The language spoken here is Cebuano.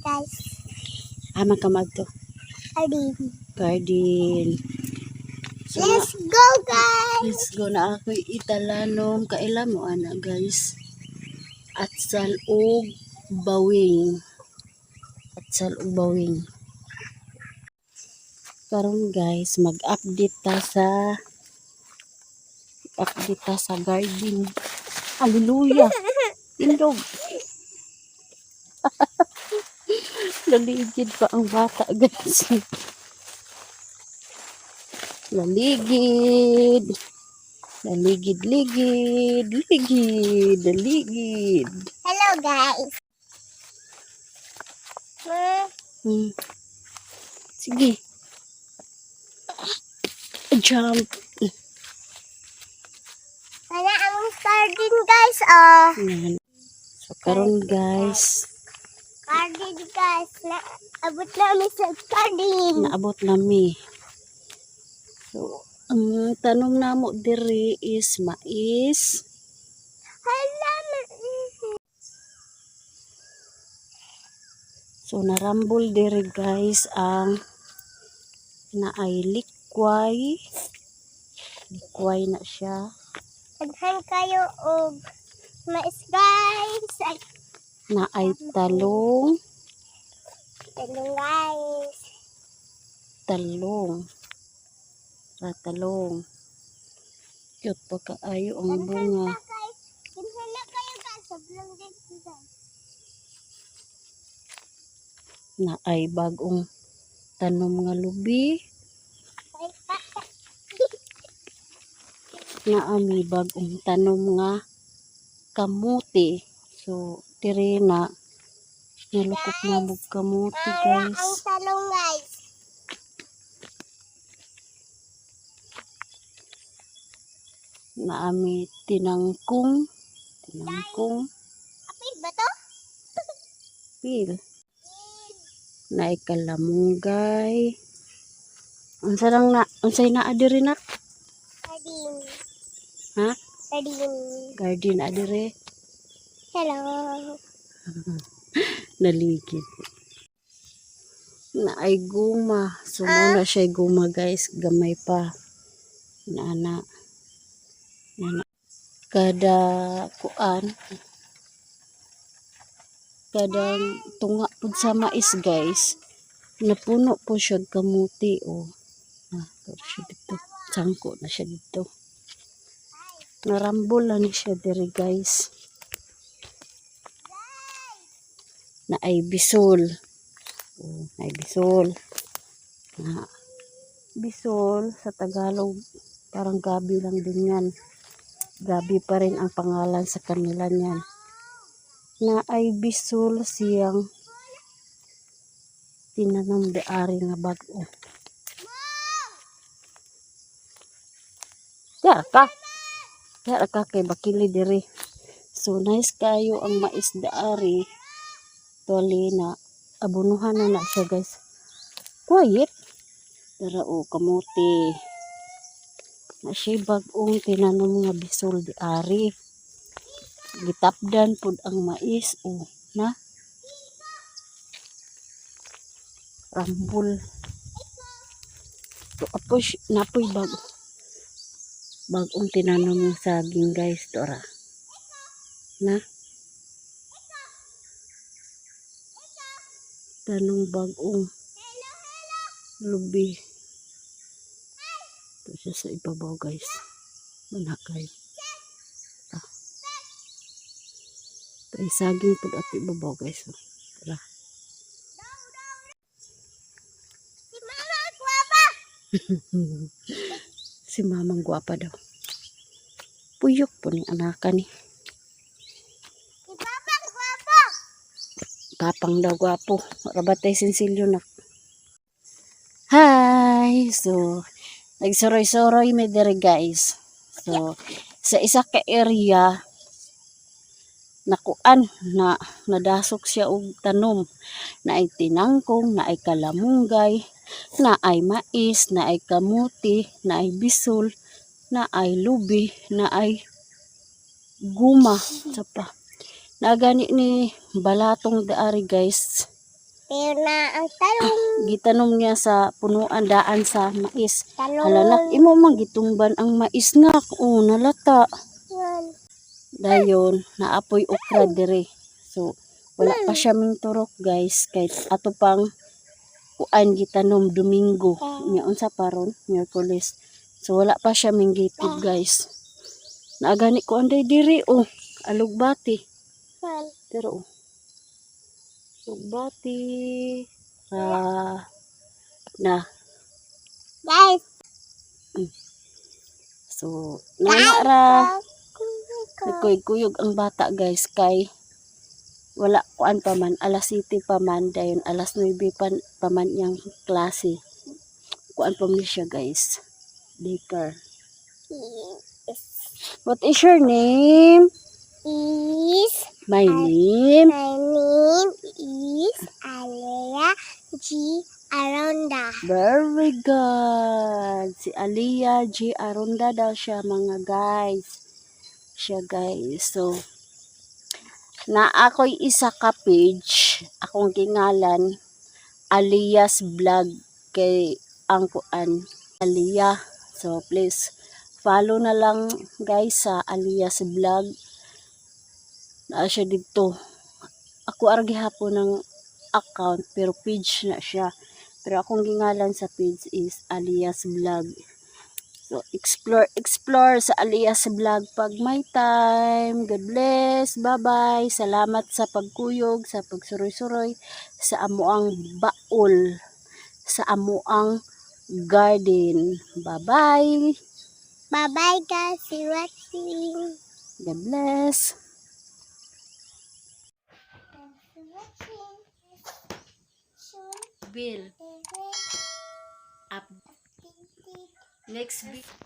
Guys. Ama ka magto? Garden. Garden. So, Let's go, guys. Let's go na ako'y italanom. Kaila mo ana, guys. Atsal og bawing. Atsal og bawing. Karon, guys, mag-update ta sa garden. Hallelujah. Tindog. Laligid pa ang bata, guys. Laligid. Laligid, ligid, ligid, ligid. Hello, guys. Ma, Sige. Jump. Wala ang garden, guys. Oh. Yan. So, karon, guys, Garden, guys. Na, abot namin sa garden. Naabot nami. So, ang tanom namo diri is mais. Hala, So, narambol diri, guys, ang naay likway. Likway na siya. Daghan kayo og mais, guys. Ay, Naay talong. Talong, guys. Talong. Ra talong. Cute pa kaayo ang bunga. Pa, guys. Daghan na kayo, guys. Sablong din, guys. Naay bagong tanom nga lubi. Ay, pa. Naami bagong tanom nga kamuti. So, diri na nalukop na og kamuti, Ara guys. Ang talong, guys. Naami tinangkong. Tinangkong. Apil ba to? Pil. Naay kalamunggay. Unsa lang na, unsay naa diri, nak? Garden. Ha? Garden. Garden adire. Hello. Naligid. Naay guma. So, mao na siya guma, guys. Gamay pa. Naana. Naana. Kada kuan. Kada tunga pud sa mais, guys. Napuno po siya kamuti. Oh. Ah, pero siya dito. Sangko na siya dito. Narambol na ni siya diri, guys. Naay bisol. Oh, naay bisol. Na bisol sa Tagalog, parang gabi lang din yan. Gabi pa rin ang pangalan sa kanila niyan. Naay bisol siyang tinanom diari nga bag-o. Diara ka. Diara ka kay bakili diri. So nice kayo ang mais daari. Toli na abunuhan na na siya, guys. Quiet. Dara o kamote. Na siya bag-ong tinanom nga bisol diari. Gitapdan pud ang mais o na. Rambol. So, apoy, napoy bagong tinanom ng saging, guys. Tora. Na. Tanong bagong lubi. Ito siya sa ibabaw, guys. Manakay. Ah. Ito ay saging po at ibabaw, guys. Oh. Tara. Si Mama Guapa. Si Mamang gwapa daw. Puyok po ni anaka ni. Si Papa Guapa. Papang daw gwapo. Rabatay sinsilyo na. Hi! So, nagsuroy-suroy mi diri, guys. So, sa isa ka area, nakuan na nadasok siya og tanom, naay tinangkong, naay kalamunggay, naay mais, naay kamuti, naay bisol, naay lubi, naay guma. Sa pa nagani ni balatong daari, guys. Pero na ang talong. Gitanom niya sa punuan daan sa mais. Talong. Hala nak, imo man gitumban ang mais, nak. Oh, nalata. Yan. Dayon, naapoy okra dire. So, wala pa siya ming turok, guys, kay ato pang kuan gitanom Domingo. Nya unsa pa ron? Miyerkules. So wala pa siya ming gitib, guys. Naagani ko anday diri, oh, alugbati. Yan. Pero oh. Alugbati. Ah, na. Guys. So, nana ra. Nagkuyog-kuyog ang bata, guys, kay wala kuan pa man, alas 7 pa man, dayon alas 9 pa man iyang klase. Kuan pa man siya, guys, daycare. Is. What is your name? Is. My name? My name is Alea G. Aronda. Very good. Si Aliyah G. Aronda daw siya, mga guys. Siya, guys. So, na ako'y isa ka page, akong gingalan, Aliyah's Vlog, kay ang kuan, Aliyah. So, please, follow na lang, guys, sa Aliyah's Vlog. Naa siya dito. Ako ara gihapon ng account pero page na siya. Pero akong gingalan sa page is Aliyah's Vlog. So, explore, explore sa Aliyah's Vlog pag may time. God bless. Bye-bye. Salamat sa pagkuyog, sa pagsuroy-suroy, sa amuang baol, sa amuang garden. Bye-bye. Bye-bye, guys. See you watching. God bless. Watching. Soon. Bill, up next video.